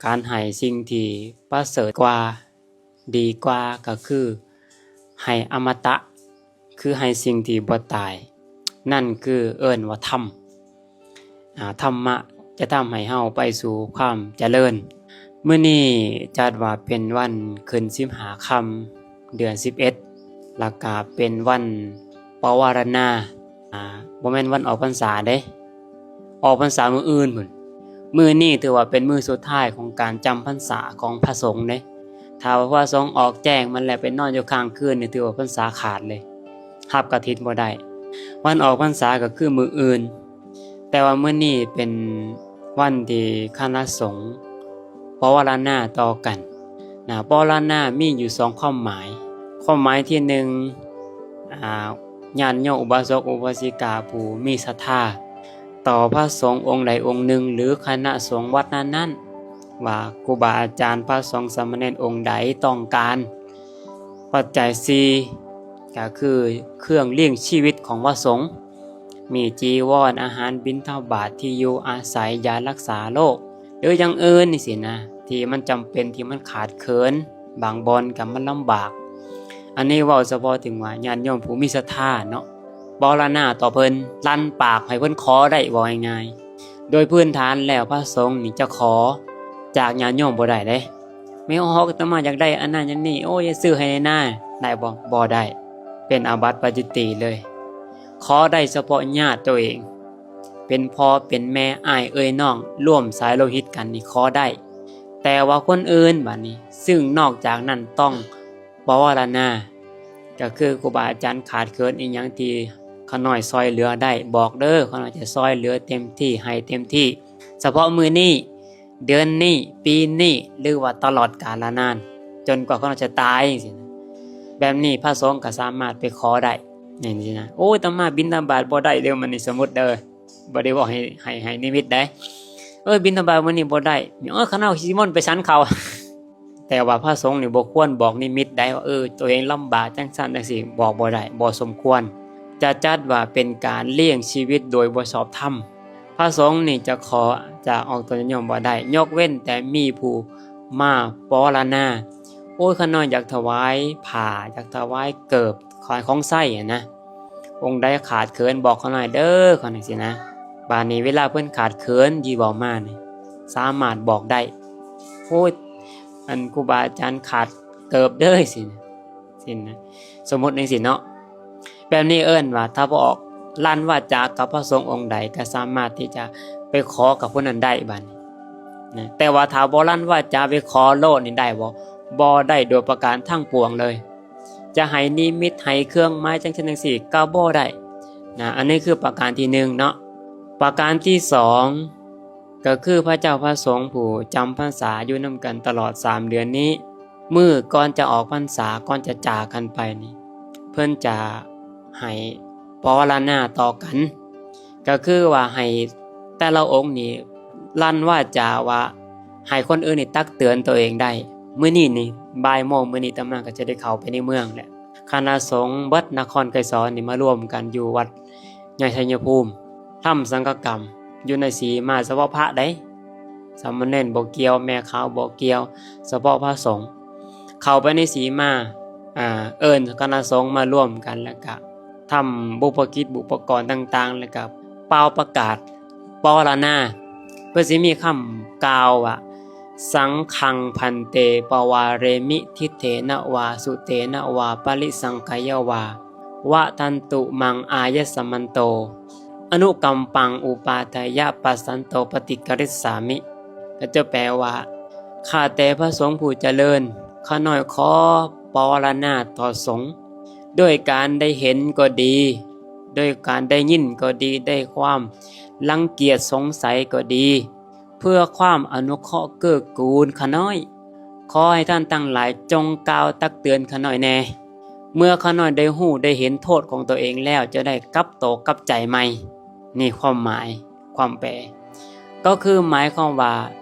ການໃຫ້ສິ່ງທີ່ປະເສີດກວ່າ ດີກວ່າ ກໍຄືໃຫ້ອະມະຕະ ຄືໃຫ້ສິ່ງທີ່ບໍ່ຕາຍ ນັ້ນຄືເອີ້ນວ່າທຳ. ອາ ທຳມະຈະທຳໃຫ້ເຮົາໄປສູ່ຄວາມຈະເລີນ. ມື້ນີ້ຈັດວ່າເປັນວັນຂຶ້ນສິບຫ້າຄ່ຳ ເດືອນສິບເອັດ ແລ້ວກະເປັນວັນປະວາລະນາ ອາ ບໍ່ແມ່ນວັນອອກພັນສາເດ້ ອອກພັນສາມື້ອື່ນພຸ້ນ. ມື້ນີ້ຖືວ່າເປັນມື້ສຸດທ້າຍຂອງການຈຳພັນສາຂອງພະສົງເດ້. ຖ້າວ່າພະສົງອອກແຈ້ງມາແລ້ວໄປນອນຢູ່ຄ້າງຄືນນີ້ ຖືວ່າພັນສາຂາດເລີຍ ຮັບກະຖິນບໍ່ໄດ້. ວັນອອກພັນສາກໍຄືມື້ອື່ນ ແຕ່ວ່າມື້ນີ້ເປັນວັນທີ່ຄະນະສົງປະວາລະນາຕໍ່ກັນນະ. ປະວາລະນາມີຢູ່ສອງຄວາມໝາຍ. ຄວາມໝາຍທີໜຶ່ງ ອາ ຍາດໂຍມອຸບາສົກອຸບາສິກາຜູ້ມີສັດທາຕໍ່ພະສົງອົງໃດອົງໜຶ່ງ ຫຼື ຄະນະສົງວັດນັ້ນໆ ວ່າຄູບາອາຈານພະສົງສາມະເນນອົງໃດຕ້ອງການປັດໄຈສີ່ ກໍຄືເຄື່ອງລ້ຽງຊີວິດຂອງພະສົງ ມີຈີວອນ, ອາຫານບິນທະບາດ, ທີ່ຢູ່ອາໄສ, ຢາລັກສາໂລກ ຫຼື ຢ່າງອື່ນນີ້ຊີ້ນະ ທີ່ມັນຈຳເປັນ ທີ່ມັນຂາດເຂີນ ບາງບ່ອນກໍມັນລຳບາກ. ອັນນີ້ເວົ້າສະເພາະເຖິງວ່າຍາດໂຍມຜູ້ມີສັດທາເນາະ ປະວາລະນາຕໍ່ເພິ່ນ ລັ່ນປາກໃຫ້ເພິ່ນຂໍໄດ້ ເວົ້າງ່າຍໆ. ໂດຍພື້ນຖານແລ້ວພະສົງນີ້ຈະຂໍຈາກຍາດໂຍມບໍ່ໄດ້ເດ້. ແມ່ນ ອາດຕະມາຢາກໄດ້ອັນນັ້ນອັນນີ້ ໂອ້ ຢ່າຊື້ໃຫ້ແດ່ນາ ໄດ້ບໍ່? ບໍ່ໄດ້ ເປັນອາບັດປາຈິດຕີເລີຍ. ຂໍໄດ້ສະເພາະຍາດໂຕເອງ ເປັນພໍ່ເປັນແມ່ ອ້າຍເອື້ອຍນ້ອງ ຮ່ວມສາຍໂລຫິດກັນນີ້ຂໍໄດ້ ແຕ່ວ່າຄົນອື່ນບາດນີ້ ຊຶ່ງນອກຈາກນັ້ນຕ້ອງປະວາລະນາ ກໍຄືຄູບາອາຈານຂາດເຂີນອີ່ຫຍັງທີ່ຂ້ານ້ອຍຊ່ອຍເຫຼືອໄດ້ ບອກເດີ ຂ້ານ້ອຍຈະຊ່ອຍເຫຼືອເຕັມທີ່ ໃຫ້ເຕັມທີ່ ສະເພາະມື້ນີ້ ເດືອນນີ້ ປີນີ້ ຫຼືວ່າຕະຫຼອດກາລະນານ ຈົນກວ່າຂ້ານ້ອຍຈະຕາຍຈັ່ງຊີ້ນະ. ແບບນີ້ພະສົງກໍສາມາດໄປຂໍໄດ້ຈັ່ງຊີ້ນະ. ໂອ້ຍ ອາດຕະມາບິນທະບາດບໍ່ໄດ້ເດີ ມັນນີ້ ສົມມຸດເດີ ບໍ່ໄດ້ເວົ້າໃຫ້ ໃຫ້ ໃຫ້ນິມິດໃດ. ເອີ ບິນທະບາດມື້ນີ້ບໍ່ໄດ້ ເອີ ຂ້ານ້ອຍຊິນິມົນໄປສັນເຂົ້າ. ແຕ່ວ່າພະສົງນີ້ບໍ່ຄວນບອກນິມິດໃດວ່າ ເອີ ຕົວເອງລຳບາກຈັ່ງຊັ້ນຈັ່ງຊີ້ ບອກບໍ່ໄດ້ ບໍ່ສົມຄວນ ຈະຈັດວ່າເປັນການລ້ຽງຊີວິດໂດຍບໍ່ຊອບທຳ. ພະສົງນີ້ຈະຂໍຈາກອອກຕົນຍາດໂຍມບໍ່ໄດ້ ຍົກເວັ້ນແຕ່ມີຜູ້ມາປະວາລະນາ ໂອ້ຍ ຂ້ານ້ອຍຢາກຖວາຍຜ້າ ຢາກຖວາຍເກີບ ຂອງ ຂອງໃຊ້ຫັ້ນນະ ອົງໃດຂາດເຂີນບອກຂ້ານ້ອຍເດີ ຂ້ານ້ອຍຊີ້ນະ. ບາດນີ້ເວລາເພິ່ນຂາດເຂີນທີ່ເວົ້າມານີ້ ສາມາດບອກໄດ້ ໂອ້ຍ ອັນຄູບາອາຈານຂາດເກີບເດີ ຊີ້ນະ ຊີ້ນະ ສົມມຸດຈັ່ງຊີ້ເນາະ. ແບບນີ້ເອີ້ນວ່າ ຖ້າບໍ່ອອກລັ່ນວາຈາກັບພະສົງອົງໃດ ກໍສາມາດທີ່ຈະໄປຂໍກັບຜູ້ນັ້ນໄດ້ບາດນີ້ນະ. ແຕ່ວ່າຖ້າບໍ່ລັ່ນວາຈາໄປຂໍໂລດນີ້ໄດ້ບໍ່? ບໍ່ໄດ້ໂດຍປະການທັງປວງເລີຍ. ຈະໃຫ້ນິມິດ ໃຫ້ເຄື່ອງໝາຍຈັ່ງຊັ້ນຈັ່ງຊີ້ກໍບໍ່ໄດ້ນະ. ອັນນີ້ຄືປະການທີໜຶ່ງເນາະ. ປະການທີສອງ ກໍຄືພະເຈົ້າພະສົງຜູ້ຈຳພັນສາຢູ່ນຳກັນຕະຫຼອດສາມເດືອນນີ້ ມື້ກ່ອນຈະອອກພັນສາ ກ່ອນຈະຈາກກັນໄປນີ້ ເພິ່ນຈະໃຫ້ປະວາລະນາຕໍ່ກັນ ກໍຄືວ່າໃຫ້ແຕ່ລະອົງນີ້ລັ່ນວາຈາວ່າໃຫ້ຄົນອື່ນນີ້ຕັກເຕືອນຕົວເອງໄດ້. ມື້ນີ້ນີ້ບ່າຍໂມງ ມື້ນີ້ອາດຕະມາກໍຈະໄດ້ເຂົ້າໄປໃນເມືອງແຫຼະ ຄະນະສົງເບິດນະຄອນໄກສອນນີ້ມາລວມກັນຢູ່ວັດໃຫຍ່ໄຊຍະພູມ ທຳສັງຄະກຳຢູ່ໃນສີມາ ສະເພາະພະໃດ໋ ສາມະເນນບໍ່ກ່ຽວ ແມ່ຂາວບໍ່ກ່ຽວ ສະເພາະພະສົງ ເຂົ້າໄປໃນສີມາ ອາ ເອີ້ນຄະນະສົງມາລວມກັນ ແລ້ວກະທຳບຸບພະກິດບຸບພະກອນຕ່າງໆ ແລ້ວກະປ່າວປະກາດປະວາລະນາ ເພິ່ນຊິມີຄຳກ່າວວ່າ ສັງຄັງພັນເຕ ປະວາເຣມິ ທິເຖນະວາ ສຸເຕນະວາ ປະລິສັງຂະຍາວາ ວະທັນຕຸ ມັງ ອາຍະສະມັນໂຕ ອະນຸກຳປັງ ອຸປາທາຍະ ປັດສັນໂຕ ປະຕິກະຣິສສາມິ ກໍຈະແປວ່າ ຂ້າແຕ່ພະສົງຜູ້ຈະເລີນ ຂ້ານ້ອຍຂໍປະວາລະນາຕໍ່ສົງ ດ້ວຍການໄດ້ເຫັນກໍດີ ດ້ວຍການໄດ້ຍິນກໍດີ ດ້ວຍຄວາມລັງກຽດສົງໄສກໍດີ ເພື່ອຄວາມອະນຸເຄາະເກື້ກູນຂ້ານ້ອຍ ຂໍໃຫ້ທ່ານທັງຫຼາຍຈົ່ງກ່າວຕັກເຕືອນຂ້ານ້ອຍແດ່ ເມື່ອຂ້ານ້ອຍໄດ້ຮູ້ໄດ້ເຫັນໂທດຂອງຕົວເອງແລ້ວ ຈະໄດ້ກັບໂຕກັບໃຈໃໝ່. ນີ້ຄວາມໝາຍ ຄວາມແປ ກໍຄືໝາຍຄວາມວ່າ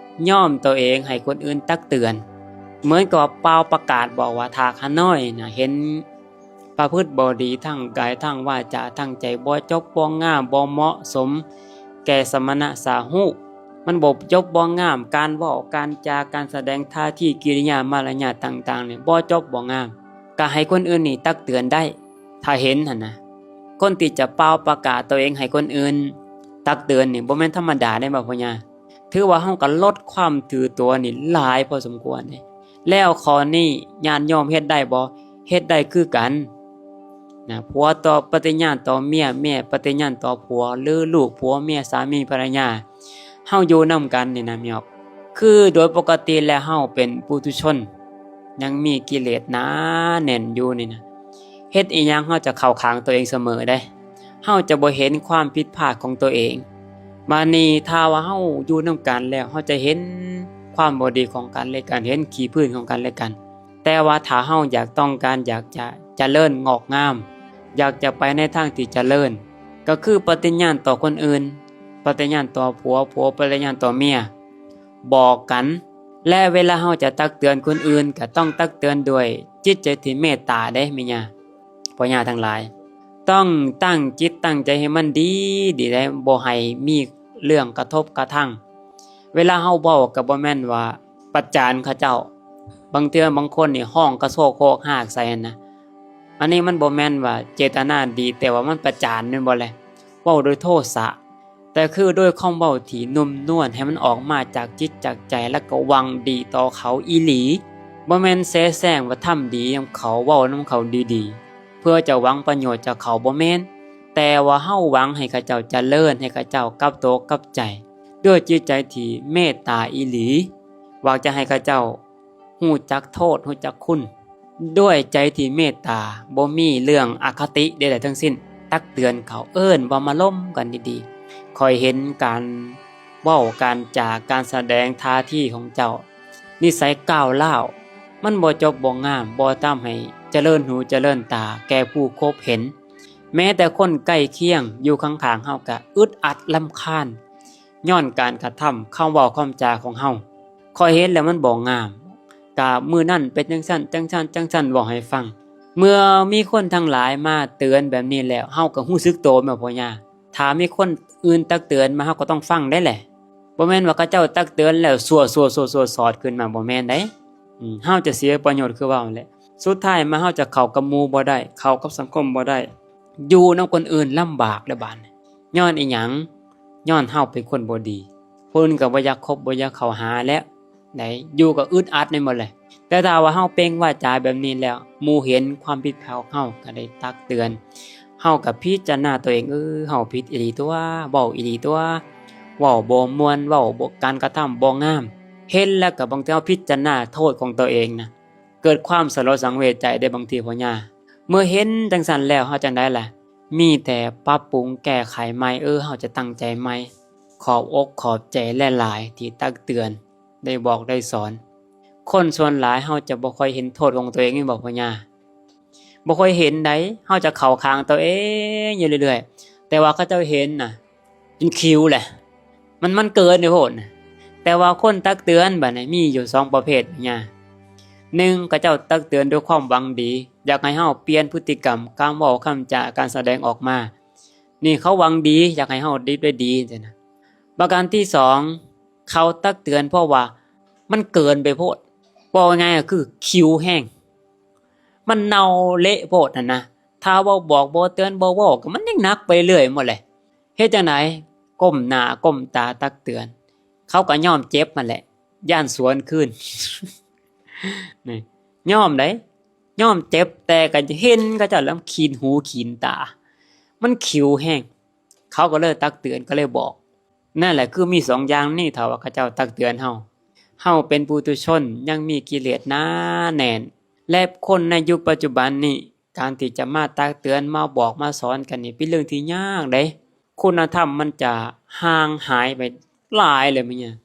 ຍອມຕົວເອງໃຫ້ຄົນອື່ນຕັກເຕືອນ ເໝືອນກັບວ່າປ່າວປະກາດບອກວ່າ ຖ້າຂ້ານ້ອຍນະເຫັນ ປະພຶດບໍ່ດີທາງກາຍທາງວາຈາທາງໃຈ ບໍ່ຈົບບໍ່ງາມ ບໍ່ເໝາະສົມແກ່ສະມະນະສາຫູກ ມັນບໍ່ຈົບບໍ່ງາມ, ການເວົ້າການຈາ, ການສະແດງທ່າທີ, ກິລິຍາມາລະຍາດຕ່າງໆນີ້ ບໍ່ຈົບບໍ່ງາມ. ກະໃຫ້ຄົນອື່ນນີ້ຕັກເຕືອນໄດ້ ຖ້າເຫັນຫັ້ນນະ. ຄົນທີ່ຈະປ່າວປະກາດຕົວເອງໃຫ້ຄົນອື່ນຕັກເຕືອນນີ້ ບໍ່ແມ່ນທຳມະດາເດ້ ບໍ່ ພໍ່ຍ່າ. ຖືວ່າເຮົາກໍລົດຄວາມຖືຕົວນີ້ຫຼາຍພໍສົມຄວນເດ້. ແລ້ວຂໍ້ນີ້ຍາດໂຍມເຮັດໄດ້ບໍ່? ເຮັດໄດ້ຄືກັນນະ. ຜົວຕໍ່ ປະຕິຍານຕໍ່ເມຍ, ເມຍປະຕິຍານຕໍ່ຜົວ ຫຼື ລູກຜົວເມຍ ສາມີພັນລະຍາ ເຮົາຢູ່ນຳກັນນີ້ນະ ແມ່ນບໍ່? ຄືໂດຍປົກກະຕິແລ້ວເຮົາເປັນປຸຖຸຊົນ ຍັງມີກິເລດໜາແໜ້ນຢູ່ນີ້ນະ, ເຮັດອີ່ຫຍັງເຮົາຈະເຂົ້າຂ້າງຕົວເອງສະເໝີເດ້. ເຮົາຈະບໍ່ເຫັນຄວາມຜິດພາດຂອງຕົວເອງ. ບາດນີ້ຖ້າວ່າເຮົາຢູ່ນຳກັນແລ້ວ ເຮົາຈະເຫັນຄວາມບໍ່ດີຂອງກັນແລະກັນ, ເຫັນຂີ້ພື້ນຂອງກັນແລະກັນ. ແຕ່ວ່າຖ້າເຮົາຢາກຕ້ອງການ ຢາກຈະຈະເລີນງອກງາມ, ຢາກຈະໄປໃນທາງທີ່ຈະເລີນ, ກໍຄືປະຕິຍານຕໍ່ຄົນອື່ນ, ປະຕິຍານຕໍ່ຜົວ, ຜົວປະຕິຍານຕໍ່ເມຍ, ບອກກັນ. ແລະເວລາເຮົາຈະຕັກເຕືອນຄົນອື່ນ ກໍຕ້ອງຕັກເຕືອນດ້ວຍຈິດໃຈທີ່ເມດຕາເດ້ ແມ່ຍ່າ ພໍ່ຍ່າທັງຫຼາຍ. ຕ້ອງຕັ້ງຈິດຕັ້ງໃຈໃຫ້ມັນດີໆເດ້, ບໍ່ໃຫ້ມີເລື່ອງກະທົບກະທັງ. ເວລາເຮົາເວົ້າກໍບໍ່ແມ່ນວ່າປະຈານເຂົາເຈົ້າ. ບາງເທື່ອບາງຄົນນີ້ຮ້ອງກະໂຊກໂຄກຮາກໃສ່ຫັ້ນນະ. ອັນນີ້ມັນບໍ່ແມ່ນວ່າເຈດຕະນາດີ, ແຕ່ວ່າມັນປະຈານແມ່ນບໍ່ແລະ? ເວົ້າໂດຍໂທສະ. ແຕ່ຄືດ້ວຍຄວາມເວົ້າທີ່ນຸ່ມນວນ ໃຫ້ມັນອອກມາຈາກຈິດຈາກໃຈ ແລ້ວກໍຫວັງດີຕໍ່ເຂົາອີ່ຫຼີ. ບໍ່ແມ່ນແຊະແຊງວ່າທຳດີນຳເຂົາ, ເວົ້ານຳເຂົາດີໆ ເພື່ອຈະຫວັງປະໂຫຍດຈາກເຂົາ, ບໍ່ແມ່ນ. ແຕ່ວ່າເຮົາຫວັງໃຫ້ເຂົາເຈົ້າຈະເລີນ, ໃຫ້ເຂົາເຈົ້າກັບໂຕກັບໃຈ ດ້ວຍຈິດໃຈທີ່ເມດຕາອີ່ຫຼີ, ຫວັງຈະໃຫ້ເຂົາເຈົ້າ ຮູ້ຈັກໂທດ ຮູ້ຈັກຄຸນ ດ້ວຍໃຈທີ່ເມດຕາ, ບໍ່ມີເລື່ອງອະຄະຕິໃດໆທັງສິ້ນ, ຕັກເຕືອນເຂົາ, ເອີ້ນວ່າມາລົມກັນດີໆ. ຂ້ອຍເຫັນການເວົ້າການຈາ, ການສະແດງທ່າທີຂອງເຈົ້າ, ນິໄສກ້າວຮ້າວ, ມັນບໍ່ຈົບບໍ່ງາມ, ບໍ່ທຳໃຫ້ຈະເລີນຫູຈະເລີນຕາແກ່ຜູ້ຄົບເຫັນ. ແມ້ແຕ່ຄົນໃກ້ຄຽງຢູ່ຂ້າງໆເຮົາກະອຶດອັດລຳຄານ ຍ້ອນການກະທຳ, ຄຳເວົ້າຄຳຈາຂອງເຮົາ. ຂ້ອຍເຫັນແລ້ວມັນບໍ່ງາມ, ກະມື້ນັ້ນເປັນຈັ່ງຊັ້ນ ຈັ່ງຊັ້ນ ຈັ່ງຊັ້ນ ເວົ້າໃຫ້ຟັງ. ເມື່ອມີຄົນທັງຫຼາຍມາເຕືອນແບບນີ້ແລ້ວ, ເຮົາກໍຮູ້ສຶກໂຕແມ່ນບໍ່ ພໍ່ຍ່າ? ຖ້າມີຄົນອື່ນຕັກເຕືອນມາ, ເຮົາກໍຕ້ອງຟັງໄດ້ແຫຼະ. ບໍ່ແມ່ນວ່າເຂົາເຈົ້າຕັກເຕືອນແລ້ວ ຊົ່ວໆໆໆ ສອດຂຶ້ນມາ, ບໍ່ແມ່ນໃດ. ອືມ ເຮົາຈະເສຍປະໂຫຍດຄືເວົ້າຫັ້ນແຫຼະ. ສຸດທ້າຍມາເຮົາຈະເຂົ້າກັບໝູ່ບໍ່ໄດ້, ເຂົ້າກັບສັງຄົມບໍ່ໄດ້, ຢູ່ນຳຄົນອື່ນລຳບາກແລ້ວບາດນີ້. ຍ້ອນອີ່ຫຍັງ? ຍ້ອນເຮົາເປັນຄົນບໍ່ດີ. ຄົນກໍບໍ່ຢາກຄົບ, ບໍ່ຢາກເຂົ້າຫາແລ້ວໃດ, ຢູ່ກໍອຶດອັດແມ່ນບໍ່ແລະ? ແຕ່ຖ້າວ່າເຮົາເປັ່ງວາຈາແບບນີ້ແລ້ວ, ໝູ່ເຫັນຄວາມຜິດພາດຂອງເຮົາ, ກໍໄດ້ຕັກເຕືອນ. ເຮົາກໍພິຈາລະນາຕົວເອງ, ເອີ, ເຮົາຜິດອີ່ຫຼີຕົວະ, ເວົ້າອີ່ຫຼີຕົວະ, ເວົ້າບໍ່ມ່ວນ, ເວົ້າບໍ່, ການກະທຳບໍ່ງາມ. ເຫັນແລ້ວກໍບາງທີເຮົາພິຈາລະນາໂທດຂອງຕົວເອງນະ, ເກີດຄວາມສະຫຼົດສັງເວດໃຈເດ້ບາງທີ ພໍ່ຍ່າ. ເມື່ອເຫັນຈັ່ງຊັ້ນແລ້ວ ເຮົາຈັ່ງໃດລະ? ມີແຕ່ປັບປຸງແກ້ໄຂໃໝ່, ເອີ, ເຮົາຈະຕັ້ງໃຈໃໝ່. ຂອບອົກຂອບໃຈຫຼາຍໆທີ່ຕັກເຕືອນ, ໄດ້ບອກໄດ້ສອນ. ຄົນສ່ວນຫຼາຍເຮົາຈະບໍ່ຄ່ອຍເຫັນໂທດຂອງຕົວເອງ, ແມ່ນບໍ່ ພໍ່ຍ່າ? ບໍ່ຄ່ອຍເຫັນໃດ, ເຮົາຈະເຂົ້າຂ້າງຕົວເອງຢູ່ເລື້ອຍໆ. ແຕ່ວ່າເຂົາເຈົ້າເຫັນນະ, ຈົນຂິວແຫຼະ. ມັນ, ມັນເກີນໄປໂພດນະ. ແຕ່ວ່າຄົນຕັກເຕືອນບາດນີ້ມີຢູ່ສອງປະເພດ ແມ່ຍ່າ. ໜຶ່ງ, ເຂົາເຈົ້າຕັກເຕືອນດ້ວຍຄວາມຫວັງດີ, ຢາກໃຫ້ເຮົາປ່ຽນພຶດຕິກຳ, ການເວົ້າ, ຄຳຈາ, ການສະແດງອອກມາ. ນີ້ເຂົາຫວັງດີ, ຢາກໃຫ້ເຮົາດີໄດ້ດີ, ຈັ່ງຊີ້ນະ. ປະການທີສອງ, ເຂົາຕັກເຕືອນເພາະວ່າມັນເກີນໄປໂພດ. ເວົ້າງ່າຍໆກໍຄືຂິວແຮງ. ມັນເນົ່າເລະໂພດຫັ້ນນະ. ຖ້າເວົ້າບອກ, ບໍ່ເຕືອນ, ບໍ່ເວົ້າ, ກໍມັນຍິ່ງໜັກໄປເລື້ອຍໝົດແຫຼະ. ເຮັດຈັ່ງໃດ? ກົ້ມໜ້າກົ້ມຕາຕັກເຕືອນ. ເຂົາກໍຍອມເຈັບຫັ້ນແຫຼະ, ຢ້ານສວນຄືນ. ນີ້, ຍອມໃດ໋, ຍອມເຈັບ, ແຕ່ກໍເຫັນເຂົາເຈົ້າແລ້ວຂີ້ນຫູຂີ້ນຕາ. ມັນຂິວແຮງ. ເຂົາກໍເລີຍຕັກເຕືອນ, ກໍເລີຍບອກ. ນັ້ນແຫຼະ ຄືມີສອງຢ່າງນີ້, ຖ້າວ່າເຂົາເຈົ້າຕັກເຕືອນເຮົາ, ເຮົາເປັນປຸຖຸຊົນ, ຍັງມີກິເລດໜາແໜ້ນ. ແລະ ຄົນໃນຍຸກປັດຈຸບັນນີ້, ການທີ່ຈະມາຕັກເຕືອນ, ມາບອກມາສອນກັນນີ້ ເປັນເລື່ອງທີ່ຍາກເດ້. ຄຸນນະທຳມັນຈະຫ່າງຫາຍໄປຫຼາຍເລີຍ ແມ່ນຫຍັງ?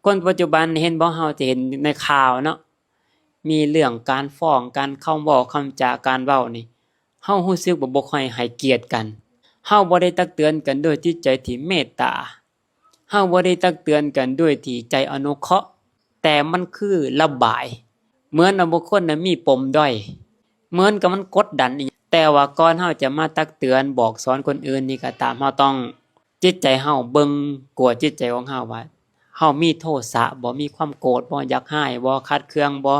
ຄົນປັດຈຸບັນເຫັນບໍ່, ເຮົາຈະເຫັນໃນຂ່າວເນາະ, ມີເລື່ອງການຟ້ອງກັນ, ຄຳເວົ້າຄຳຈາ, ການເວົ້ານີ້, ເຮົາຮູ້ສຶກວ່າບໍ່ຄ່ອຍໃຫ້ກຽດກັນ. ເຮົາບໍ່ໄດ້ຕັກເຕືອນກັນດ້ວຍຈິດໃຈທີ່ເມດຕາ. ເຮົາບໍ່ໄດ້ຕັກເຕືອນກັນດ້ວຍທີ່ໃຈອະນຸເຄາະ, ແຕ່ມັນຄືລະບາຍ. ເໝືອນວ່າບຸກຄົນນັ້ນມີປົມດ້ອຍ, ເໝືອນກັບມັນກົດດັນອີ່ຫຍັງ. ແຕ່ວ່າກ່ອນເຮົາຈະມາຕັກເຕືອນ, ບອກສອນຄົນອື່ນນີ້ກໍຕາມ, ເຮົາຕ້ອງ ຈິດໃຈເຮົາ, ເບິ່ງກວດຈິດໃຈຂອງເຮົາວ່າ ເຮົາມີໂທສະບໍ່? ມີຄວາມໂກດບໍ່? ຢາກຮ້າຍບໍ່? ຂັດເຄືອງບໍ່?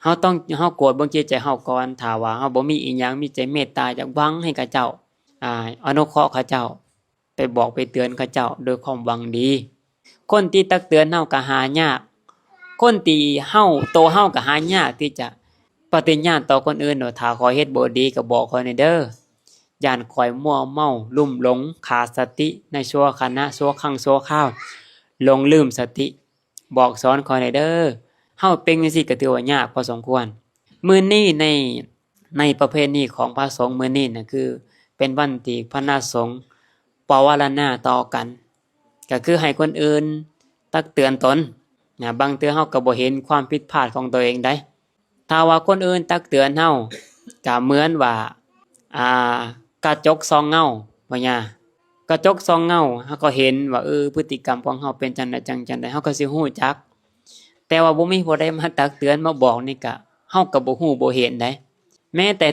ເຮົາຕ້ອງ ເຮົາກວດເບິ່ງຈິດໃຈເຮົາກ່ອນ. ຖ້າວ່າເຮົາບໍ່ມີອີ່ຫຍັງ, ມີໃຈເມດຕາ, ຢາກຫວັງໃຫ້ເຂົາເຈົ້າ, ອາ, ອະນຸເຄາະເຂົາເຈົ້າ, ໄປບອກໄປເຕືອນເຂົາເຈົ້າໂດຍຄວາມຫວັງດີ. ຄົນທີ່ຕັກເຕືອນເຮົາກໍຫາຍາກ. ຄົນທີ່ເຮົາ, ໂຕເຮົາກໍຫາຍາກທີ່ຈະປະຕິຍານຕໍ່ຄົນອື່ນວ່າ ຖ້າຂ້ອຍເຮັດບໍ່ດີກໍບອກຂ້ອຍແດ່ເດີ. ຢ້ານຂ້ອຍມົວເມົາ, ລຸ່ມຫຼົງ, ຂາດສະຕິໃນຊົ່ວຂະນະ, ຊົ່ວຄັ້ງຊົ່ວຄາວ, ຫຼົງລືມສະຕິ, ບອກສອນຂ້ອຍແດ່ເດີ. ເຮົາເປັນຈັ່ງຊີ້ກໍຖືວ່າຍາກພໍສົມຄວນ. ມື້ນີ້ໃນ, ໃນປະເພນີຂອງພະສົງມື້ນີ້ນະ ຄືເປັນວັນທີ່ພະນະສົງປະວາລະນາຕໍ່ກັນ, ກໍຄືໃຫ້ຄົນອື່ນຕັກເຕືອນຕົນນະ. ບາງເທື່ອເຮົາກໍບໍ່ເຫັນຄວາມຜິດພາດຂອງຕົວເອງໃດ. ຖ້າວ່າຄົນອື່ນຕັກເຕືອນເຮົາ ກໍເໝືອນວ່າ ອ່າ ກະຈົກສ່ອງເງົາ ບໍ່ຍາ ກະຈົກສ່ອງເງົາ ເຮົາກໍເຫັນວ່າ ເອີ ພຶດຕິກຳຂອງເຮົາເປັນຈັ່ງໃດຈັ່ງ, ຈັ່ງໃດ ເຮົາກໍຊິຮູ້ຈັກ. ແຕ່ວ່າບໍ່ມີຜູ້ໃດມາຕັກເຕືອນ ມາບອກນີ້ກະ ເຮົາກໍບໍ່ຮູ້ບໍ່ເຫັນໃດ. ແມ້ແຕ່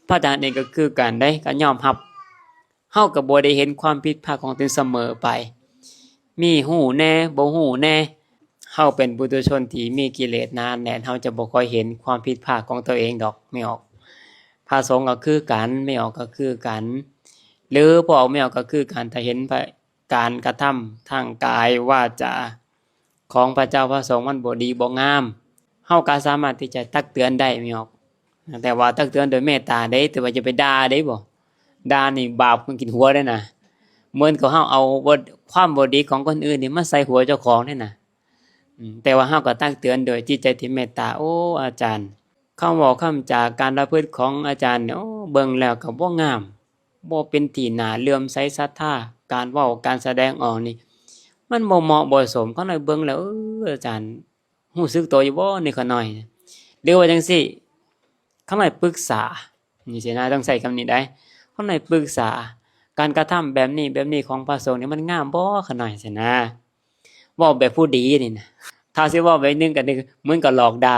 ພະອາຈານເອງກໍຄືກັນໃດ, ກໍຍອມຮັບ ເຮົາກໍບໍ່ໄດ້ເຫັນຄວາມຜິດພາດຂອງຕົນສະເໝີໄປ, ມີຮູ້ແດ່ ບໍ່ຮູ້ແດ່. ເຮົາເປັນປຸຖຸຊົນທີ່ມີກິເລດໜາແໜ້ນ, ເຮົາຈະບໍ່ຄ່ອຍເຫັນຄວາມຜິດພາດຂອງຕົວເອງດອກ ແມ່ອອກ. ພະສົງກໍຄືກັນ, ແມ່ອອກກໍຄືກັນ, ຫຼື ພໍ່ອອກແມ່ອອກກໍຄືກັນ. ຖ້າເຫັນ ການກະທຳທາງກາຍວາຈາຂອງພະເຈົ້າພະສົງມັນບໍ່ດີບໍ່ງາມ, ເຮົາກໍສາມາດທີ່ຈະຕັກເຕືອນໄດ້ ແມ່ນບໍ່? ແຕ່ວ່າຕັກເຕືອນໂດຍເມດຕາເດ້, ແຕ່ວ່າຢ່າໄປດ່າເດ້. ບໍ່ ດ່ານີ້ບາບມັນກິນຫົວເດ້ນະ, ເໝືອນກັບເຮົາເອົາ ຄວາມບໍ່ດີຂອງຄົນອື່ນນີ້ມາໃສ່ຫົວເຈົ້າຂອງເດ້ນະ. ອືມ ແຕ່ວ່າເຮົາກໍຕັກເຕືອນໂດຍຈິດໃຈທີ່ເມດຕາ, ໂອ້ ອາຈານ ຄຳເວົ້າຄຳຈາ ການປະພຶດຂອງອາຈານນີ້ ໂອ້ ເບິ່ງແລ້ວກໍບໍ່ງາມ, ບໍ່ເປັນທີ່ໜ້າເຫຼື້ອມໃສສັດທາ. ການເວົ້າ ການສະແດງອອກນີ້ ມັນບໍ່ເໝາະບໍ່ສົມ. ຂ້ານ້ອຍເບິ່ງແລ້ວ ເອີ ອາຈານຮູ້ສຶກໂຕຢູ່ບໍ່ນີ້ ຂ້ານ້ອຍ? ຫຼືວ່າຈັ່ງຊີ້ ຂ້ານ້ອຍປຶກສາ ນີ້ຊີ້ນະ, ຕ້ອງໃຊ້ຄຳນີ້ໄດ໋. ຂ້ານ້ອຍປຶກສາ ການກະທຳແບບນີ້ແບບນີ້ຂອງພະສົງນີ້ ມັນງາມບໍ່ ຂ້ານ້ອຍ? ຊີ້ນະ. ເວົ້າແບບຜູ້ດີນີ້ນະ, ຖ້າຊິເວົ້າແບບໜຶ່ງກໍຄືເໝືອນກັບຫຼອກດ່າ.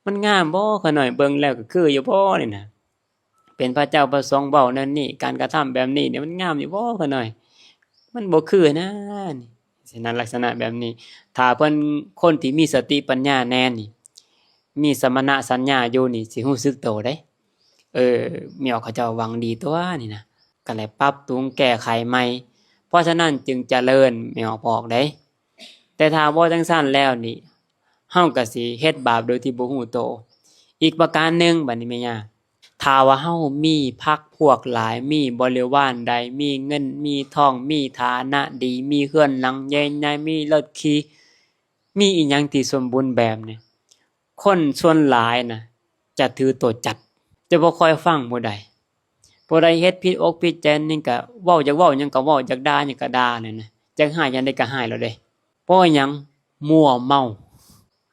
ມັນງາມບໍ່ ຂ້ານ້ອຍ? ເບິ່ງແລ້ວກໍຄືຢູ່ບໍ່ນີ້ນະ? ເປັນພະເຈົ້າພະສົງເວົ້າແນວນີ້, ການກະທຳແບບນີ້ນີ້ ມັນງາມຢູ່ບໍ່ ຂ້ານ້ອຍ? ມັນບໍ່ຄືນະ ນີ້ ຊີ້ນະ. ລັກສະນະແບບນີ້ ຖ້າເພິ່ນ ຄົນທີ່ມີສະຕິປັນຍາແນ່ນີ້, ມີສະມະນະສັນຍາຢູ່ນີ້ ຊິຮູ້ສຶກໂຕເດ້. ເອີ ແມ່ອອກເຂົາເຈົ້າຫວັງດີຕົວະນີ້ນະ, ກໍເລີຍປັບປຸງແກ້ໄຂໃໝ່. ເພາະສະນັ້ນຈຶ່ງຈະເລີນ ແມ່ອອກບອກເດ້. ແຕ່ຖ້າບໍ່ຈັ່ງຊັ້ນແລ້ວນີ້ ເຮົາກໍຊິເຮັດບາບໂດຍທີ່ບໍ່ຮູ້ໂຕ. ອີກປະການໜຶ່ງ ບັດນີ້ແມ່ຍ່າ, ຖ້າວ່າເຮົາມີພັກພວກຫຼາຍ, ມີບໍລິວານຫຼາຍ, ມີເງິນມີທອງ, ມີຖານະດີ, ມີເຮືອນຫຼັງໃຫຍ່ໆ, ມີລົດຂີ່, ມີອີ່ຫຍັງທີ່ສົມບູນແບບນີ້, ຄົນສ່ວນຫຼາຍນະ ຈະຖືໂຕຈັດ, ຈະບໍ່ຄ່ອຍຟັງຜູ້ໃດ. ຜູ້ໃດເຮັດຜິດອົກຜິດໃຈນີ້ກໍເວົ້າ, ຢາກເວົ້າຫຍັງກໍເວົ້າ, ຢາກດ່າຫຍັງກໍດ່ານັ້ນນະ, ຢາກຮ້າຍຈັ່ງໃດກໍຮ້າຍໂລດເດ້. ເພາະຫຍັງ? ມົວເມົາ,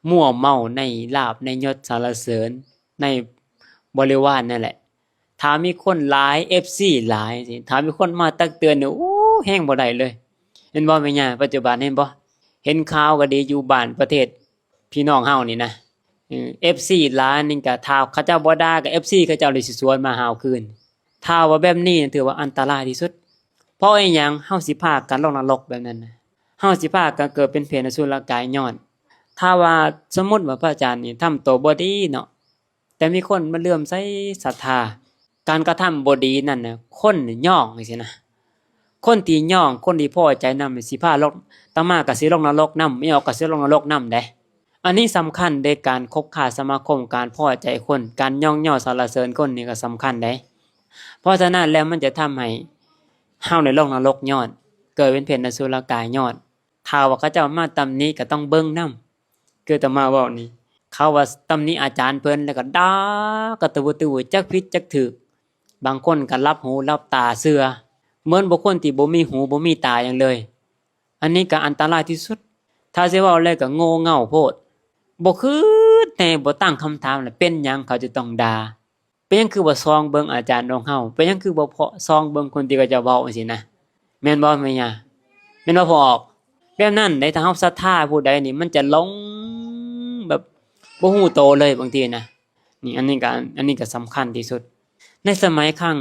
ມົວເມົາໃນລາບໃນຍົດສັນລະເສີນ ໃນບໍລິວານນັ້ນແຫຼະ. ຖ້າມີຄົນຫຼາຍ, ເອັຟຊີຫຼາຍ, ຖ້າມີຄົນມາຕັກເຕືອນນີ້, ໂອ້ ແຮງບໍ່ໄດ້ເລີຍ. ເຫັນບໍ່ແມ່ຍ່າ? ປັດຈຸບັນເຫັນບໍ່? ເຫັນຂ່າວກໍດີ, ຢູ່ບ້ານປະເທດ ພີ່ນ້ອງເຮົານີ້ນະ, ເອີ ເອັຟຊີຫຼາຍນີ້ກະ ຖ້າເຂົາເຈົ້າບໍ່ດ່າກະ ເອັຟຊີເຂົາເຈົ້າເລີຍຊິສວນມາຫາເຮົາຄືນ. ຖ້າວ່າແບບນີ້ນະ ຖືວ່າອັນຕະລາຍທີ່ສຸດ. ເພາະອີ່ຫຍັງ? ເຮົາຊິພາກັນລົງນະລົກແບບນັ້ນນະ, ເຮົາຊິພາກັນເກີດເປັນເປດອະສຸລະກາຍຍ້ອນ. ຖ້າວ່າສົມມຸດວ່າພະອາຈານນີ້ທຳໂຕບໍ່ດີເນາະ, ແຕ່ມີຄົນມາເຫຼື້ອມໃສສັດທາ, ການກະທຳບໍ່ດີນັ້ນນະ ຄົນຍ້ອງຈັ່ງຊີ້ນະ. ຄົນທີ່ຍ້ອງ, ຄົນທີ່ພໍໃຈນຳ ຊິພາລົງ, ອາດຕະມາກໍຊິລົງນະລົກນຳ, ແມ່ອອກກໍຊິລົງນະລົກນຳເດ້. ອັນນີ້ສຳຄັນເດ້, ການຄົບຄ້າສະມາຄົມ, ການພໍໃຈຄົນ, ການຍ້ອງຍໍສັນລະເສີນຄົນນີ້ກໍສຳຄັນເດ້. ເພາະສະນັ້ນແລ້ວ ມັນຈະທຳໃຫ້ເຮົາໄດ້ລົງນະລົກຍ້ອນ, ເກີດເປັນເປດອະສຸລະກາຍຍ້ອນ. ຖ້າວ່າເຂົາເຈົ້າມາຕຳໜິກໍຕ້ອງເບິ່ງນຳ. ຄືອາດຕະມາເວົ້ານີ້, ເຂົາວ່າຕຳໜິອາຈານເພິ່ນ ແລ້ວກໍດ່າກະຕຸວະຕຸວ ຈັກຜິດຈັກຖືກ. ບາງຄົນກໍຫຼັບຫູຫຼັບຕາເຊື່ອ, ເໝືອນບຸກຄົນທີ່ບໍ່ມີຫູບໍ່ມີຕາຫຍັງເລີຍ. ອັນນີ້ກໍອັນຕະລາຍທີ່ສຸດ. ຖ້າຊິເວົ້າແລ້ວກໍໂງ່ເຫງົ້າໂພດ, ບໍ່ຄິດແດ່, ບໍ່ຕັ້ງຄຳຖາມແລ້ວ ເປັນຫຍັງເຂົາຈະຕ້ອງດ່າ? ເປັນຫຍັງຄືບໍ່ສ່ອງເບິ່ງອາຈານຂອງເຮົາ? ເປັນຫຍັງຄືບໍ່ເພາະ ສ່ອງເບິ່ງຄົນທີ່ເຂົາເຈົ້າເວົ້າຈັ່ງຊີ້ນະ? ແມ່ນບໍ່ແມ່ຍ່າ? ແມ່ນບໍ່ພໍ່ອອກ? ແບບນັ້ນເດ້, ຖ້າເຮົາສັດທາຜູ້ໃດນີ້ ມັນຈະຫຼົງແບບບໍ່ຮູ້ໂຕເລີຍບາງທີນະ. ນີ້ ອັນນີ້ກໍ ອັນນີ້ກໍສຳຄັນທີ່ສຸດ. ໃນສະໄໝຄັ້ງ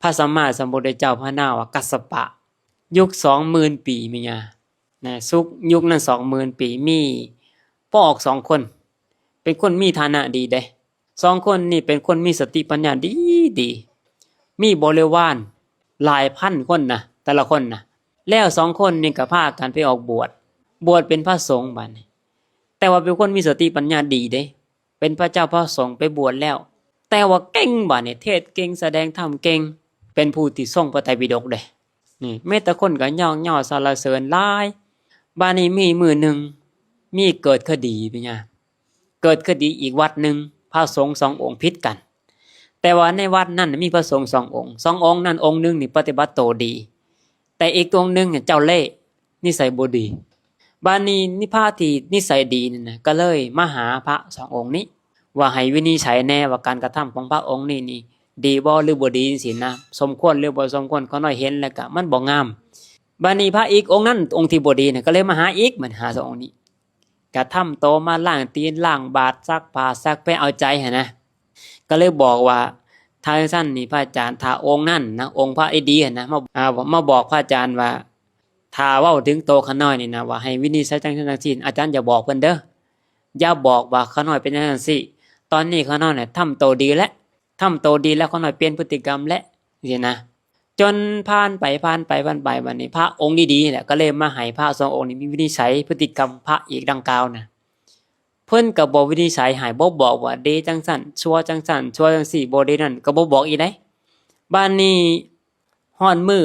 ພະສຳມາສຳພຸດທະເຈົ້າ ພະນາມວ່າກັດສະປະ, ຍຸກສອງໝື່ນປີ ແມ່ນຫຍັງນະ ຍຸກນັ້ນສອງໝື່ນປີ ມີພໍ່ອອກສອງຄົນ ເປັນຄົນມີຖານະດີເດ້. ສອງຄົນນີ້ເປັນຄົນມີສະຕິປັນຍາດີໆ ມີບໍລິວານຫຼາຍພັນຄົນນະ ແຕ່ລະຄົນນະ. ແລ້ວສອງຄົນນີ້ກໍພາກັນໄປອອກບວດ ບວດເປັນພະສົງບາດນີ້. ແຕ່ວ່າເປັນຄົນມີສະຕິປັນຍາດີເດ້ ເປັນພະເຈົ້າພະສົງໄປບວດແລ້ວ ແຕ່ວ່າເກັ່ງບາດນີ້ ເທດເກັ່ງ ສະແດງທຳເກັ່ງ ເປັນຜູ້ທີ່ຊົງພະໄຕປິດົກເດ້. ນີ້ມີແຕ່ຄົນກໍຍ້ອງຍໍສັນລະເສີນຫຼາຍ. ບາດນີ້ມີມື້ໜຶ່ງ ມີເກີດຄະດີເປັນຫຍັງ ເກີດຄະດີອີກວັດໜຶ່ງ ພະສົງສອງອົງຜິດກັນ. ແຕ່ວ່າໃນວັດນັ້ນມີພະສົງສອງອົງ ສອງອົງນັ້ນອົງໜຶ່ງນີ້ປະຕິບັດໂຕດີ ແຕ່ອີກອົງໜຶ່ງເຈົ້າເລ່ ນິໄສບໍ່ດີ. ບາດນີ້ພະທີ່ນິໄສດີນັ້ນນະ ກໍເລີຍມາຫາພະສອງອົງນີ້ ວ່າໃຫ້ວິນິດໄສແດ່ວ່າການກະທຳຂອງພະອົງນີ້ນີ້ດີບໍ່ ຫຼືບໍ່ດີຈັ່ງຊີ້ນະ ສົມຄວນ ຫຼືບໍ່ສົມຄວນ. ຂ້ານ້ອຍເຫັນແລ້ວກະມັນບໍ່ງາມ. ບາດນີ້ພະອີກອົງນັ້ນ ອົງທີ່ບໍ່ດີນະ ກໍເລີຍມາຫາອີກ ມາຫາສອງອົງນີ້ ກະທຳໂຕ ມາລ້າງຕີນລ້າງບາດ ຊັກຜ້າຊັກແພ ເອົາໃຈຫັ້ນນະ. ກໍເລີຍບອກວ່າ ຖ້າຈັ່ງຊັ້ນນີ້ພະອາຈານ ຖ້າອົງນັ້ນນະ ອົງພະດີໆຫັ້ນນະ ມາ ອ່າ ມາບອກພະອາຈານວ່າ ຖ້າເວົ້າເຖິງໂຕຂ້ານ້ອຍນີ້ນະ ວ່າໃຫ້ວິນິດໄສຈັ່ງຊັ້ນຈັ່ງຊີ້ ອາຈານຢ່າບອກເພິ່ນເດີ ຢ່າບອກວ່າຂ້ານ້ອຍເປັນຈັ່ງຊັ້ນຈັ່ງຊີ້. ຕອນນີ້ຂ້ານ້ອຍນະ ທຳໂຕດີແລ້ວ ທຳໂຕດີແລ້ວ ຂ້ານ້ອຍປ່ຽນພຶດຕິກຳແລ້ວ ຈັ່ງຊີ້ນະ. ຈົນຜ່ານໄປ ຜ່ານໄປ ຜ່ານໄປ ບາດນີ້ພະອົງດີໆແຫຼະ ກໍເລີຍມາໃຫ້ພະສອງອົງນີ້ວິນິດໄສພຶດຕິກຳພະອີກດັ່ງກ່າວນະ. ເພິ່ນກໍບໍ່ວິນິດໄສໃຫ້ ບໍ່ບອກວ່າດີຈັ່ງຊັ້ນ ຊົ່ວຈັ່ງຊັ້ນ ຊົ່ວຈັ່ງຊີ້ ບໍ່ດີນັ້ນ ກໍບໍ່ບອກອີກເດ້. ບາດນີ້ຮອດມື້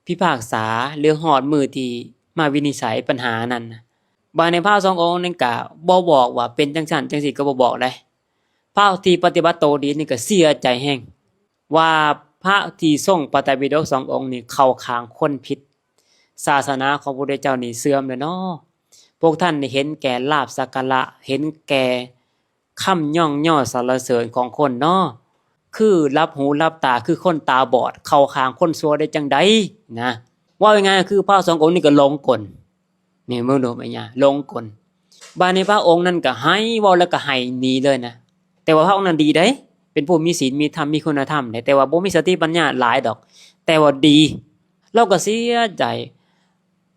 ພິພາກສາ ຫຼືຮອດມື້ທີ່ມາວິນິດໄສບັນຫານັ້ນນະ ບາດນີ້ພະສອງອົງນັ້ນກໍບໍ່ບອກວ່າເປັນຈັ່ງຊັ້ນຈັ່ງຊີ້ ກໍບໍ່ບອກເດ້. ພະທີ່ປະຕິບັດໂຕດີນີ້ກໍເສຍໃຈແຮງ ວ່າພະທີ່ຊົງພະໄຕປິດົກສອງອົງນີ້ເຂົ້າຂ້າງຄົນຜິດ ສາສະໜາຂອງພະພຸດທະເຈົ້ານີ້ເສື່ອມແລ້ວເນາະ. ພວກທ່ານນີ້ເຫັນແກ່ລາບສັກກາລະ ເຫັນແກ່ຄຳຍ້ອງຍໍສັນລະເສີນຂອງຄົນເນາະ ຄືຫຼັບຫູຫຼັບຕາ ຄືຄົນຕາບອດ ເຂົ້າຂ້າງຄົນຊົ່ວໄດ້ຈັ່ງໃດນະ. ເວົ້າງ່າຍໆ ຄືພະສອງອົງນີ້ກໍຫຼົງກົນ. ນີ້ເບິ່ງດູແມ່ຍ່າ ຫຼົງກົນ. ບາດນີ້ພະອົງນັ້ນກໍໄຫ້ ເວົ້າແລ້ວກໍໄຫ້ໜີເລີຍນະ. ແຕ່ວ່າພະອົງນັ້ນດີເດ້ ເປັນຜູ້ມີສິນມີທຳ ມີຄຸນນະທຳເດ້ ແຕ່ວ່າບໍ່ມີສະຕິປັນຍາຫຼາຍດອກ ແຕ່ວ່າດີ. ລາວກໍເສຍໃຈ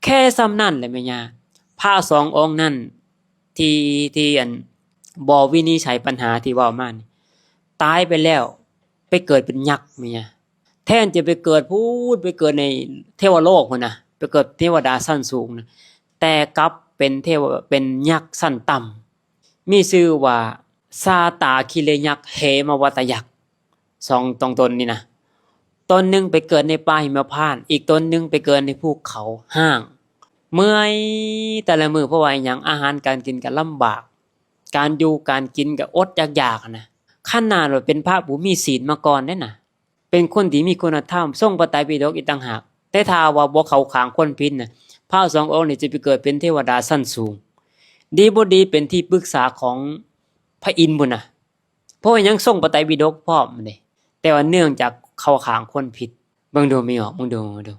ແຄ່ສ່ຳນັ້ນແຫຼະແມ່ຍ່າ. ພະສອງອົງນັ້ນທີ່ ທີ່ອັນບໍ່ວິນິດໄສບັນຫາທີ່ເວົ້າມານີ້ ຕາຍໄປແລ້ວ ໄປເກີດເປັນຍັກແມ່ຍ່າ. ແທນຈະໄປເກີດພຸ້ນ ໄປເກີດໃນເທວະໂລກພຸ້ນນະ ໄປເກີດເທວະດາຊັ້ນສູງນະ ແຕ່ກັບເປັນເທວະ ເປັນຍັກຊັ້ນຕ່ຳ ມີຊື່ວ່າຊາຕາຄີເລຍັກ ເຫມະວັດຕະຍັກ. ສອງຕົນນີ້ນະ ຕົນໜຶ່ງໄປເກີດໃນປ່າຫິມະພານ ອີກຕົນໜຶ່ງໄປເກີດໃນພູເຂົາຮ້າງ ເມື່ອຍແຕ່ລະມື້. ເພາະວ່າຫຍັງ? ອາຫານການກິນກໍລຳບາກ ການຢູ່ການກິນກໍອົດຢາກໆຫັ້ນນະ. ຂະໜາດວ່າເປັນພະຜູ້ມີສິນມາກ່ອນເດ້ນະ ເປັນຄົນທີ່ມີຄຸນນະທຳ ຊົງພະໄຕປິດົກອີກຕ່າງຫາກ ແຕ່ຖ້າວ່າບໍ່ເຂົ້າຂ້າງຄົນຜິດນະ ພະສອງອົງນີ້ຈະໄປເກີດເປັນເທວະດາຊັ້ນສູງ ດີບໍ່ດີເປັນທີ່ປຶກສາຂອງພະອິນພຸ້ນນະ. ເພາະວ່າຍັງຊົງພະໄຕປິດົກພ້ອມເດ້ ແຕ່ວ່າເນື່ອງຈາກເຂົ້າຂ້າງຄົນຜິດ. ເບິ່ງດູ ມີອອກ ເບິ່ງດູ ເບິ່ງດູ.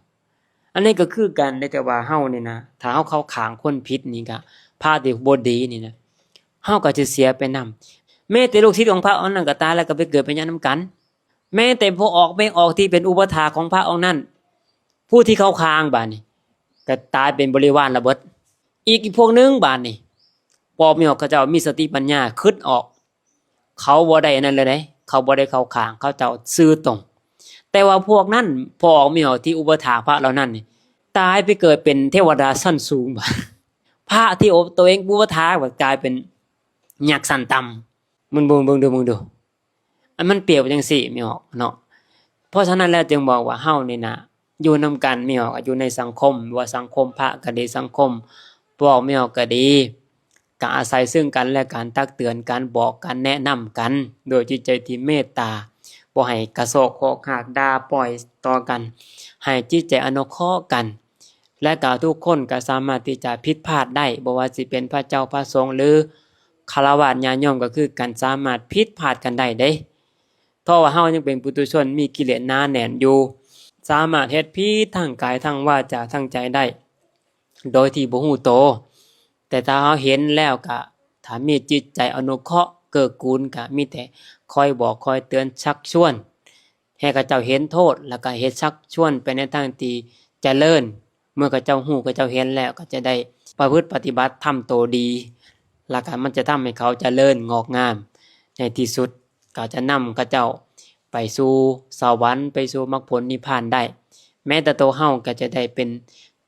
ອັນນີ້ກໍຄືກັນເດ້ ແຕ່ວ່າເຮົານີ້ນະ ຖ້າເຮົາເຂົ້າຂ້າງຄົນຜິດນີ້ກະ ພະທີ່ບໍ່ດີນີ້ນະ ເຮົາກໍຈະເສຍໄປນຳ. ແມ້ແຕ່ລູກສິດຂອງພະອົງນັ້ນກໍຕາຍແລ້ວ ກໍໄປເກີດເປັນຍັກນຳກັນ. ແມ້ແຕ່ພໍ່ອອກແມ່ອອກທີ່ເປັນອຸປະຖາກຂອງພະອົງນັ້ນ ຜູ້ທີ່ເຂົ້າຂ້າງບາດນີ້ ກໍຕາຍເປັນບໍລິວານລະເບິດ. ອີກ ອີກພວກໜຶ່ງບາດນີ້ ພໍ່ອອກແມ່ອອກເຂົາເຈົ້າມີສະຕິປັນຍາ ຄິດອອກ ເຂົາບໍ່ໄດ້ອັນນັ້ນເລີຍເດ້ ເຂົາບໍ່ໄດ້ເຂົ້າຂ້າງ ເຂົາເຈົ້າຊື່ຕົງ. ແຕ່ວ່າພວກນັ້ນ ພໍ່ອອກແມ່ອອກທີ່ອຸປະຖາກພະເຫຼົ່ານັ້ນນີ້ ຕາຍໄປເກີດເປັນເທວະດາຊັ້ນສູງ. ພະທີ່ໂອ ໂຕເອງອຸປະຖາກ ບັດກາຍເປັນຍັກຊັ້ນຕ່ຳ. ມຶງເບິ່ງ ເບິ່ງດູ ເບິ່ງດູ ອັນມັນປຽບຈັ່ງຊີ້ ແມ່ອອກເນາະ. ເພາະສະນັ້ນແລ້ວຈຶ່ງບອກວ່າເຮົານີ້ນະ ຢູ່ນຳກັນ ແມ່ອອກ ຢູ່ໃນສັງຄົມ ບໍ່ວ່າສັງຄົມພະກໍດີ ສັງຄົມພໍ່ອອກແມ່ອອກກໍດີ ກໍອາໄສເຊິ່ງກັນແລະກັນ ຕັກເຕືອນກັນ ບອກກັນ ແນະນຳກັນ ດ້ວຍຈິດໃຈທີ່ເມດຕາ ບໍ່ໃຫ້ກະຊອກຄອກຮາກ ດ່າປ່ອຍຕໍ່ກັນ ໃຫ້ຈິດໃຈອະນຸເຄາະກັນ. ແລະກໍທຸກຄົນກໍສາມາດທີ່ຈະຜິດພາດໄດ້ ບໍ່ວ່າຊິເປັນພະເຈົ້າພະສົງ ຫຼື ຄາລະວາດຍາດໂຍມກໍຄືກັນ ສາມາດຜິດພາດກັນໄດ້ເດ້. ເພາະວ່າເຮົາຍັງເປັນປຸຖຸຊົນ ມີກິເລດໜາແໜ້ນຢູ່ ສາມາດເຮັດຜິດທາງກາຍ ທາງວາຈາ ທາງໃຈໄດ້ ໂດຍທີ່ບໍ່ຮູ້ໂຕ. ແຕ່ຖ້າເຮົາເຫັນແລ້ວກະ ຖ້າມີຈິດໃຈອະນຸເຄາະເກື້ອກູນ ກະມີແຕ່ຄອຍບອກຄອຍເຕືອນຊັກຊວນ ໃຫ້ເຂົາເຈົ້າເຫັນໂທດ ແລ້ວກໍເຮັດຊັກຊວນໄປໃນທາງທີ່ ຈະເລີນ. ເມື່ອເຂົາເຈົ້າຮູ້ ເຂົາເຈົ້າເຫັນແລ້ວ ກໍຈະໄດ້ປະພຶດປະຕິບັດ ທຳໂຕດີ ແລ້ວກໍມັນຈະທຳໃຫ້ເຂົາຈະເລີນງອກງາມ. ໃນທີ່ສຸດກໍຈະນຳເຂົາເຈົ້າໄປສູ່ສະຫວັນ ໄປສູ່ມັກຜົນນິບພານໄດ້. ແມ້ແຕ່ໂຕເຮົາກໍຈະໄດ້ເປັນ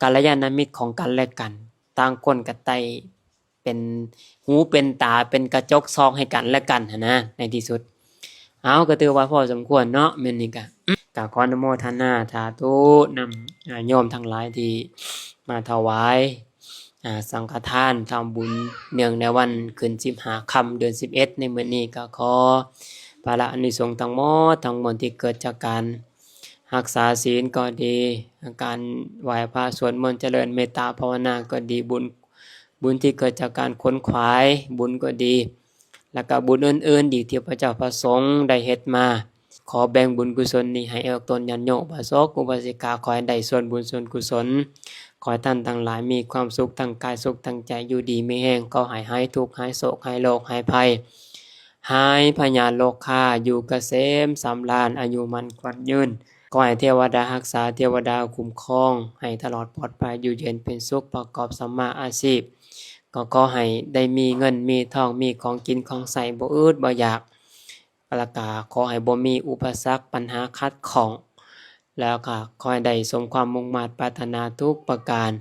ກັນລະຍານະມິດຂອງກັນແລະກັນ, ຕ່າງຄົນກໍໄດ້ ເປັນຫູເປັນຕາ ເປັນກະຈົກສ່ອງໃຫ້ກັນແລະກັນຫັ້ນນະ ໃນທີ່ສຸດ. ເອົາ ກໍຖືວ່າພໍສົມຄວນເນາະ ມື້ນີ້ກະ ກະຂໍອະນຸໂມທະນາສາທຸນຳ ອາ ໂຍມທັງຫຼາຍທີ່ມາຖວາຍ ອາ ສັງຄະທານທຳບຸນ ເນື່ອງໃນວັນຂຶ້ນສິບຫ້າຄ່ຳເດືອນສິບເອັດ ໃນມື້ນີ້ ກໍຂໍພະລາອານິສົງທັງໝົດທັງມວນທີ່ເກີດຈາກການ ຮັກສາສິນກໍດີ, ການໄຫວ້ພະສວດມົນຈະເລີນເມດຕາພາວະນາກໍດີ, ບຸນ ບຸນທີ່ເກີດຈາກການຂົນຂວາຍບຸນກໍດີ, ແລ້ວກໍບຸນອື່ນໆອີກທີ່ພະເຈົ້າພະສົງໄດ້ເຮັດມາ, ຂໍແບ່ງບຸນກຸສົນນີ້ໃຫ້ອອກຕົນຍາດໂຍມ ອຸບາສົກ ອຸບາສິກາ, ຂໍໃຫ້ໄດ້ສ່ວນບຸນສ່ວນກຸສົນ, ຂໍໃຫ້ທ່ານທັງຫຼາຍມີຄວາມສຸກທາງກາຍ ສຸກທາງໃຈ, ຢູ່ດີມີແຮງ, ຂໍໃຫ້ຫາຍທຸກ ຫາຍໂສກ ຫາຍໂລກ ຫາຍໄພ ຫາຍພະຍາດໂລຄາ, ຢູ່ກະເສມສຳລານ, ອາຍຸໝັ້ນຂວັນຍືນ. ຂໍໃຫ້ເທວະດາຮັກສາ, ເທວະດາຄຸ້ມຄອງ ໃຫ້ຕະຫຼອດປອດໄພ, ຢູ່ເຢັນເປັນສຸກ, ປະກອບສຳມາອາຊີບ. ກໍຂໍໃຫ້ໄດ້ມີເງິນມີທອງ, ມີຂອງກິນຂອງໃຊ້, ບໍ່ອຶດບໍ່ຢາກ. ແລ້ວກໍຂໍໃຫ້ບໍ່ມີອຸປະສັກ, ບັນຫາຂັດຂ້ອງ. ແລ້ວກໍຂໍໃຫ້ໄດ້ສົມຄວາມມຸ່ງມາດປາດຖະໜາທຸກປະການ.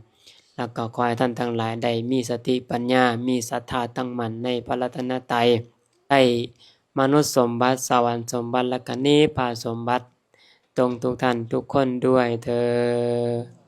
ແລ້ວກໍຂໍໃຫ້ທ່ານທັງຫຼາຍໄດ້ມີສະຕິປັນຍາ, ມີສັດທາຕັ້ງໝັ້ນໃນພະລັດຕະນະໄຕ, ໄດ້ມະນຸດສົມບັດ, ສະຫວັນສົມບັດ ແລະ ກະນິບພານສົມບັດ ຕົງທຸກທ່ານທຸກຄົນດ້ວຍເທີ້ນ.